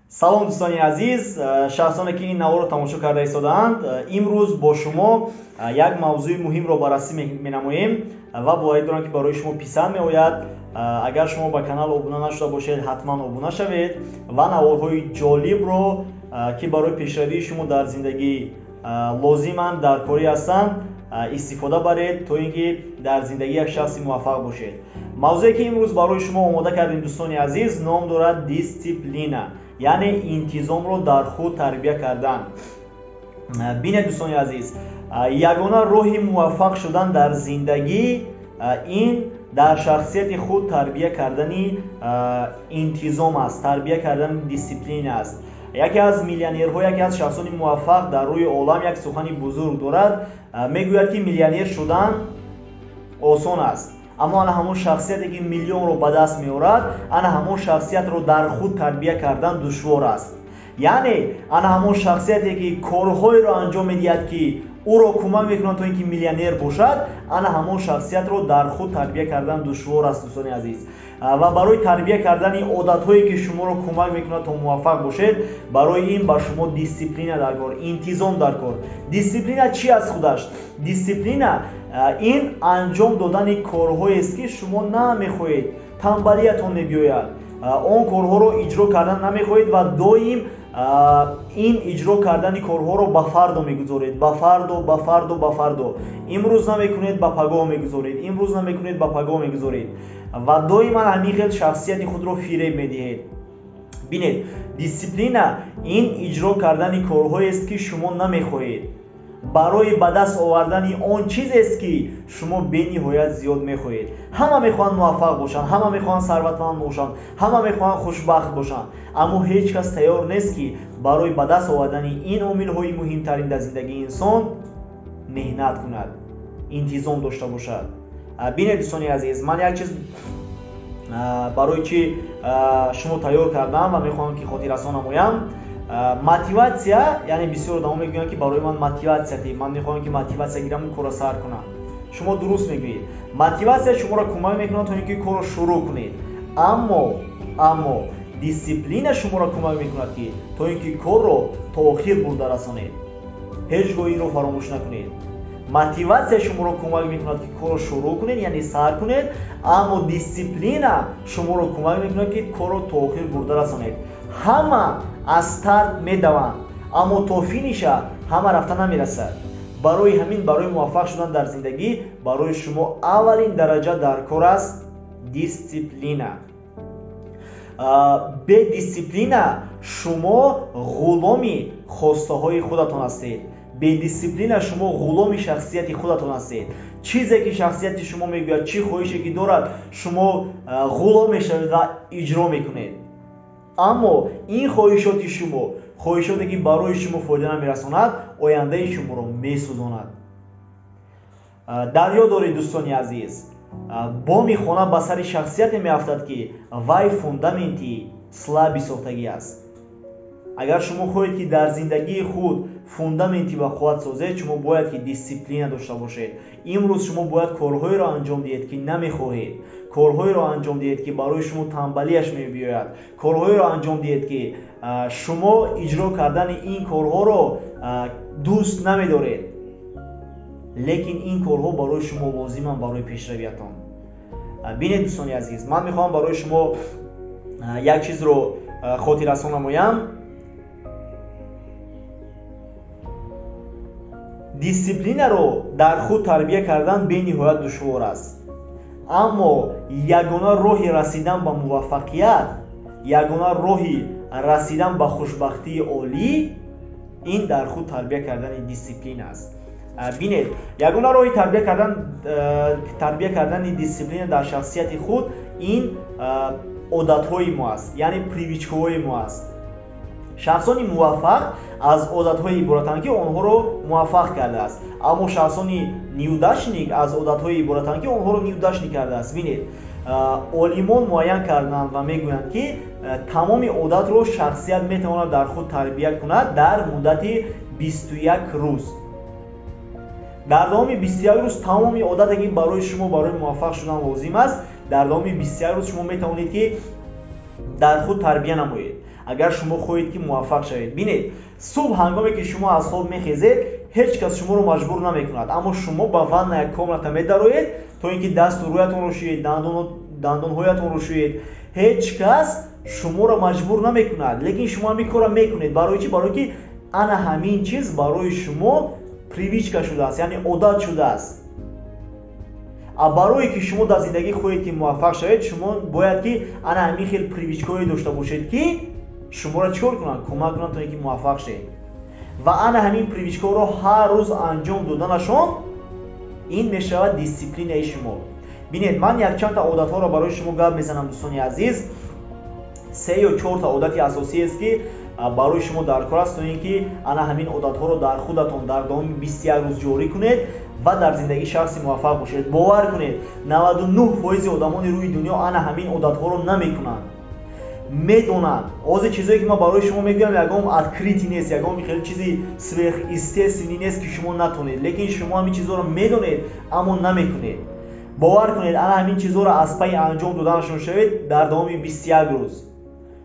Салом, дӯстони азиз, шахсоне ки ин наворро тамошо карда истодаанд. Имрӯз бо шумо як мавзӯи муҳимро баррасӣ менамоем ва боварӣ дорам, ки барои шумо писанд меояд. Агар шумо ба канал обуна нашуда бошед, ҳатман обуна шавед ва наворҳои ҷолибро, ки барои пешравии шумо дар зиндагӣ лозиманд, даркорӣ ҳастанд, истифода баред, то ин ки дар зиндагӣ як шахси муваффақ бошед. Мавзӯе ки имрӯз барои шумо омода кардем, дӯстони азиз, ном дорад дисциплина, яъне интизомро дар худ тарбия кардан. Бинед, дӯстони азиз, ягона роҳи муваффақ шудан дар зиндагӣ ин дар шахсияти худ тарбия кардани интизом аст, тарбия кардани дисциплина аст. Яке аз миллионерҳо, яке аз шахсони муваффақ дар рӯи олам як сухани бузург дорад. Мегӯяд, ки миллионер шудан осон аст, аммо ана ҳамон шахсияте, ки миллионро ба даст меорад, ана ҳамон шахсиятро дар худ тарбия кардан душвор аст. Яъне ана ҳамон шахсияте, ки корҳоеро анҷом медиҳад, ки ӯро кӯмак мекунанд, то ин ки миллионер бошад, ана ҳамон шахсиятро дар худ тарбия кардан душвор аст, дӯстони азиз. Ва барои тарбия кардани одатҳое, ки шуморо кӯмак мекунад, то муваффақ бошед, барои ин ба шумо дисциплина дар кор, интизом дар кор. Дисциплина чи аст худаш? Дисциплина ин анҷом додани корҳоест, ки шумо намехоҳед, танбалиятон мебиёяд, он корҳоро иҷро кардан намехоҳед ва доим ин иҷро кардани корҳоро ба фардо мегузоред, ба фардо, ба фардо, ба фардо. Имрӯз намекунед, ба пагоҳ мегузоред, имрӯз намекунед, ба пагоҳ мегузоред ва доиман ҳамин хел шахсияти худро фиреб медиҳед. Бинед, дисциплина ин иҷро кардани корҳоест, ки шумо намехоҳед, барои ба даст овардани он чизест, ки шумо бениҳоят зиёд мехоҳед. Ҳама мехоҳанд муваффақ бошанд, ҳама мехоҳанд сарватманд бошанд, ҳама мехоҳанд хушбахт бошанд, аммо ҳеҷ кас тайёр нест, ки барои ба даст овардани ин омилҳои муҳимтарин дар зиндагии инсон меҳнат кунад, интизом дошта бошад. Бинед, дӯстони азиз, ман як чиз барои чӣ шумо тайёр кардам ва мехоҳам, ки хотиррасон намоям. Мотиватсия, яъне бисёр одамо мегӯянд, ки барои ман мотиватсия, ман мехоҳам, ки мотиватсия гираму корро сар кунам. Шумо дуруст мегӯед, мотиватсия шуморо кӯмак мекунад, то ин ки корро шурӯъ кунед, аммо дисциплина шуморо кӯмак мекунад, ки то ин ки корро то охир бурда расонед. Ҳеҷ гоҳ инро фаромӯш накунед. Мотиватсия шуморо кӯмак мекунад, ки корро шурӯъ кунед, яъне сар кунед, аммо дисциплина шуморо кӯмак мекунад, ки корро то охир бурда расонед. Ҳама аз старт медаванд, аммо то финиша ҳама рафта намерасад. Барои ҳамин, барои муваффақ шудан дар зиндагӣ барои шумо аввалин дараҷа дар кор аст дисциплина. Бе дисциплина шумо ғуломи хостаҳои худатон ҳастед, бедисциплина шумо ғуломи шахсияти худатон ҳастед. Чизе ки шахсияти шумо мегӯяд, чӣ хоҳише ки дорад, шумо ғулом мешавед ва иҷро мекунед. Аммо ин хоҳишоти шумо, хоҳишоте ки барои шумо фоида намерасонад, ояндаи шуморо месӯзонад. Дар ёд доред, дӯстони азиз, боми хона ба сари шахсияте меафтад, ки вай фундаменти слабый сохтагӣ аст. Агар шумо хоҳед, ки дар зиндагии худ фундаменти ба қувват созед, шумо бояд ки дисциплина дошта бошед. Имрӯз шумо бояд корҳоеро анҷом диҳед, ки намехоҳед, корҳоеро анҷом диҳед, ки барои шумо танбалиаш мебиёяд, корҳоеро анҷом диҳед, ки шумо иҷро кардани ин корҳоро дӯст намедоред, лекин ин корҳо барои шумо лозиманд барои пешравиятон. Бинед, дӯстони азиз, ман мехоҳам барои шумо як чизро хотиррасон намоям. Дисциплинаро дар худ тарбия кардан бениҳоят душвор аст, аммо ягона роҳи расидан ба муваффақият, ягона роҳи расидан ба хушбахтии олӣ ин дар худ тарбия кардани дисциплина аст. Бинед, ягона роҳи тарбия кардани дисциплина дар шахсияти худ ин одатҳои мо аст, яъне привычкаҳои мо аст. Шахсони муваффақ аз одатҳое иборатанд, ки онҳоро муваффақ кардааст, аммо шахсони неудачник аз одатҳое иборатанд, ки онҳоро неудачник кардааст. Бинед, олимон муайян карданд ва мегӯянд, ки тамоми одатро шахсият метавонад дар худ тарбия кунад дар муддати 21 рӯз. Дар давоми 21 рӯз тамоми одате, ки барои шумо барои муваффақ шудан лозим аст, дар давоми 21 рӯз шумо метавонед, ки дар худ тарбия намоед. Агар шумо хоҳед, ки муваффақ шавед. Бинед, субҳ ҳангоме ки шумо аз хоб мехезед, ҳеҷ кас шуморо маҷбур намекунад, аммо шумо ба ванная комната медароед, то ин ки дасту рӯятонро шӯед, дандонҳоятонро шӯед. Ҳеҷ кас шуморо маҷбур намекунад, лекин шумо ҳамин корро мекунед. Барои чӣ? Барои ки ана ҳамин чиз барои шумо привычка шудааст, яъне одат шудааст. А барое ки шумо дар зиндагӣ хоҳед, ки муваффақ шавед, шумо бояд ки ана ҳамин хел привычкаҳое дошта бошед, ки шуморо чӣ кор кунанд? Кӯмак кунанд, то ин ки муваффақ шавед. Ва ана ҳамин привычкаҳоро ҳар рӯз анҷом доданашон ин мешавад дисциплинаи шумо. Бинед, ман якчандта одатҳоро барои шумо гап мезанам, дӯстони азиз. Се ё чорта одати асосиест, ки барои шумо дар кор аст, то ин ки ана ҳамин одатҳоро дар худатон дар давоми 21 рӯз ҷорӣ кунед ва дар зиндагӣ шахси муваффақ бошед. Бовар кунед, 99 фоизи одамони рӯи дунё ана ҳамин одатҳоро намекунанд. Медонанд, ҳозир чизое ки ман барои шумо мегӯям, ягон открытие нест, ягон хеле чизи сверхъестественный нест, ки шумо натонед, лекин шумо ҳамин чизҳоро медонед, аммо намекунед. Бовар кунед, ана ҳамин чизҳоро аз пайи анҷом доданашон шавед дар давоми 21 рӯз,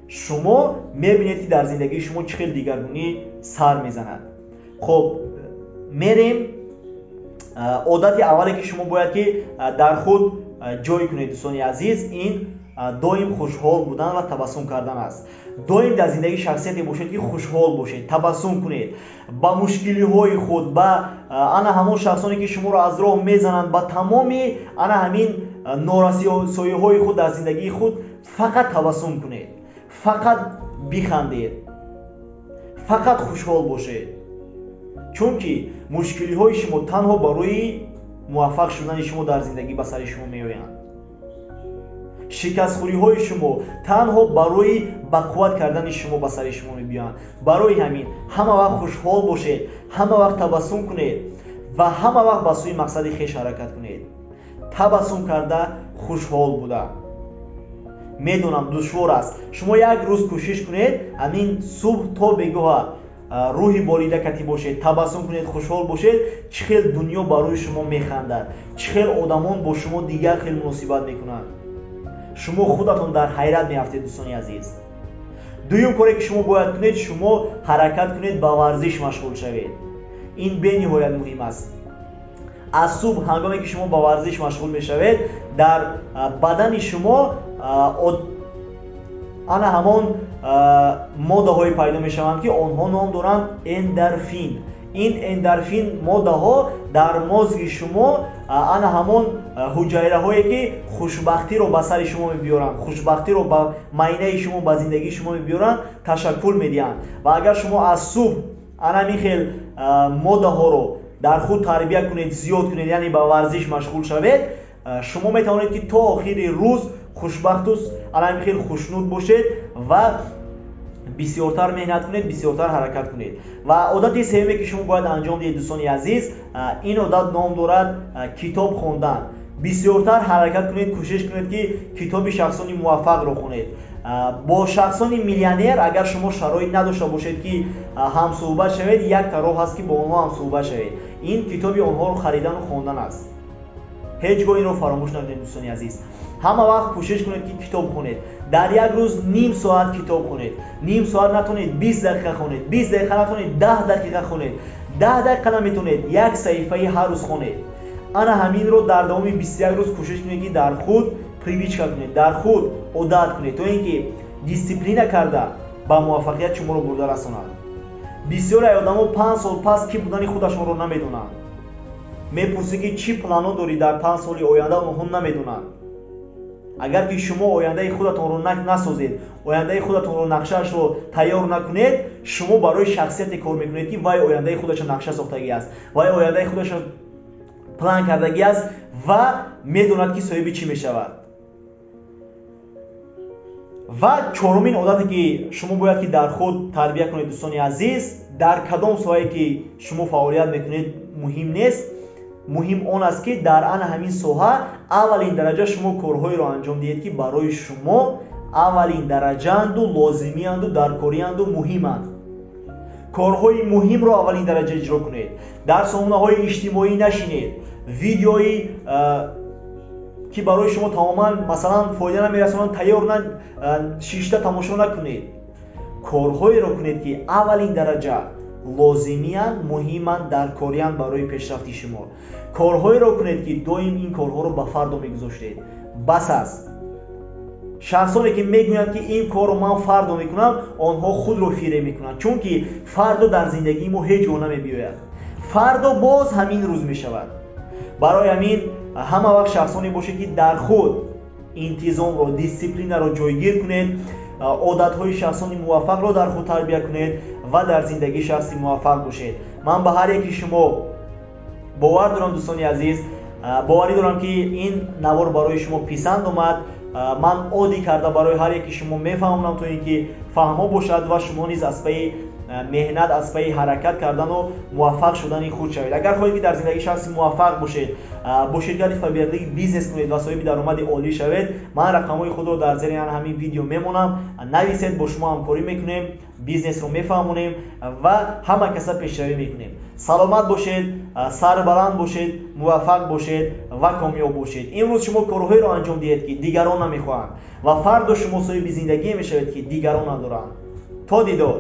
шумо мебинед, ки дар зиндагии шумо чӣ хел дигаргунӣ сар мезанад. Хуб, мерем. Одати аввале, ки шумо бояд ки дар худ ҷой кунед, дӯстони азиз, ин доим хушҳол будан ва табассум кардан аст. Доим дар зиндагӣ шахсияте бошед, ки хушҳол бошед, табассум кунед ба мушкилиҳои худ, ба ана ҳамон шахсоне, ки шуморо аз роҳ мезананд, ба тамоми ана ҳамин норасоиҳои худ дар зиндагии худ фақат табассум кунед, фақат бихандед, фақат хушҳол бошед, чунки мушкилиҳои шумо танҳо барои муваффақ шудани шумо дар зиндагӣ ба сари шумо меоянд. Шикастхӯриҳои шумо танҳо барои бақувват кардани шумо ба сари шумо мебиёянд. Барои ҳамин ҳама вақт хушҳол бошед, ҳама вақт табассум кунед ва ҳама вақт ба сӯи мақсади хеш ҳаракат кунед, табассум карда, хушҳол буда. Медонам, душвор аст. Шумо як рӯз кӯшиш кунед, ҳамин субҳ то бегоҳа рӯҳи болида катӣ бошед, табассум кунед, хушҳол бошед. Чӣ хел дунё барои шумо механдад, чӣ хел одамон бо шумо дигар хел муносибат мекунанд, шумо худатон дар ҳайрат меафтед, дӯстони азиз. Дуюм коре, ки шумо бояд кунед: шумо ҳаракат кунед, ба варзиш машғул шавед. Ин бениҳоят муҳим аст. Аз субҳ ҳангоме ки шумо ба варзиш машғул мешавед, дар бадани шумо ана ҳамон моддаҳое пайдо мешаванд, ки онҳо ном доранд эндорфин. Ин эндорфин моддаҳо дар мозги шумо ана ҳамон ҳуҷайраҳое, ки хушбахтиро ба сари шумо мебиёранд, хушбахтиро ба майнаи шумо, ба зиндагии шумо мебиёранд, ташаккул медиҳанд. Ва агар шумо аз субҳ ана ҳамин хел моддаҳоро дар худ тарбия кунед, зиёд кунед, яъне ба варзиш машғул шавед, шумо метавонед, ки то охири рӯз хушбахту ана ҳамин хел хушнуд бошед ва бисёртар меҳнат кунед, бисёртар ҳаракат кунед. Ва одати сеюме, ки шумо бояд анҷом диҳед, дӯстони азиз, ин одат ном дорад китоб хондан. Бисёртар ҳаракат кунед, кӯшиш кунед, ки китоби шахсони муваффақро хонед. Бо шахсони миллионер агар шумо шароит надошта бошед, ки ҳамсӯҳбат шавед, якта роҳ ҳаст, ки бо онҳо ҳамсӯҳбат шавед: ин китоби онҳоро харидану хондан аст. Ҳеҷ гоҳ инро фаромӯш накунед, дӯстони азиз. Ҳама вақт кӯшиш кунед, ки китоб хонед. Дар як рӯз ним соат китоб хонед, ним соат натонед, 20 дақиқа хонед, 20 дақиқа натонед, 10 дақиқа хонед, 10 дақиқа наметонед, як саҳифаи ҳар рӯз хонед. Ана ҳаминро дар давоми 21 рӯз кӯшиш кунед, ки дар худ привычка кунед, дар худ одат кунед, то ин ки дисциплина карда ба муваффақият шуморо бурда расонад. Бисёре одамо 5 сол пас кӣ будани худашонро намедонанд. Мепурсӣ, ки чӣ плано дорӣ дар 5 соли оянда, онҳо намедонанд. Агар ки шумо ояндаи худатонро насозед, ояндаи худатонро нақшаашро тайёр накунед, шумо барои шахсияте кор мекунед, ки вай ояндаи худашро нақша сохтагӣ аст, вай ояндаи худашро план кардагӣ аст ва медонад, ки соҳиби чӣ мешавад. Ва чорумин одате, ки шумо бояд ки дар худ тарбия кунед, дӯстони азиз, дар кадом соҳае ки шумо фаъолият мекунед, муҳим нест. Муҳим он аст, ки дар ана ҳамин соҳа аввалин дараҷа шумо корҳоеро анҷом диҳед, ки барои шумо аввалин дараҷаанду, лозимианду, даркорианду, муҳиманд. Корҳои муҳимро аввалин дараҷа иҷро кунед. Дар сомонаҳои иҷтимоӣ нашинед, видеои ки барои шумо тамоман, масалан, фоида намерасонанд, тайёр шишта тамошо накунед. Корҳоеро кунед, ки аввалин дараҷа лозимиянд, муҳиманд, даркориянд барои пешрафти шумо. Корҳоеро кунед, ки доим ин корҳоро ба фардо мегузоштед. Бас аст. Шахсоне, ки мегӯянд, ки ин корро ман фардо мекунам, онҳо худро фиреб мекунанд, чунки фардо дар зиндагии мо ҳеҷ гоҳ намебиёяд. Фардо боз ҳамин рӯз мешавад. Барои ҳамин ҳама вақт шахсоне бошед, ки дар худ интизомро, дисциплинаро ҷойгир кунед, одатҳои шахсони муваффақро дар худ тарбия кунед ва дар зиндагӣ шахси муваффақ бошед. Ман ба ҳар яки шумо бовар дорам, дӯстони азиз, боварӣ дорам, ки ин навор барои шумо писанд омад. Ман оддӣ карда барои ҳар яки шумо мефаҳмонам, то ин ки фаҳмо бошад ва шумо низ аз пайи меҳнат, аз пайи ҳаракат кардану муваффақ шудани худ шавед. Агар хоҳед, ки дар зиндагӣ шахси муваффақ бошед, бо ширкати Фаберлик бизнес кунед ва соҳиби даромади олӣ шавед, ман рақамҳои худро дар зери ҳамин видео мемонам. Нависед, бо шумо ҳамкорӣ мекунем, бизнесро мефаҳмонем ва ҳама каса пешравӣ мекунем. Саломат бошед, сарбаланд бошед, муваффақ бошед ва комёб бошед. Имрӯз шумо корҳоеро анҷом диҳед, ки дигарон намехоҳанд, ва фардо шумо соҳиби зиндагие мешавед, ки дигарон надоранд. То дидор.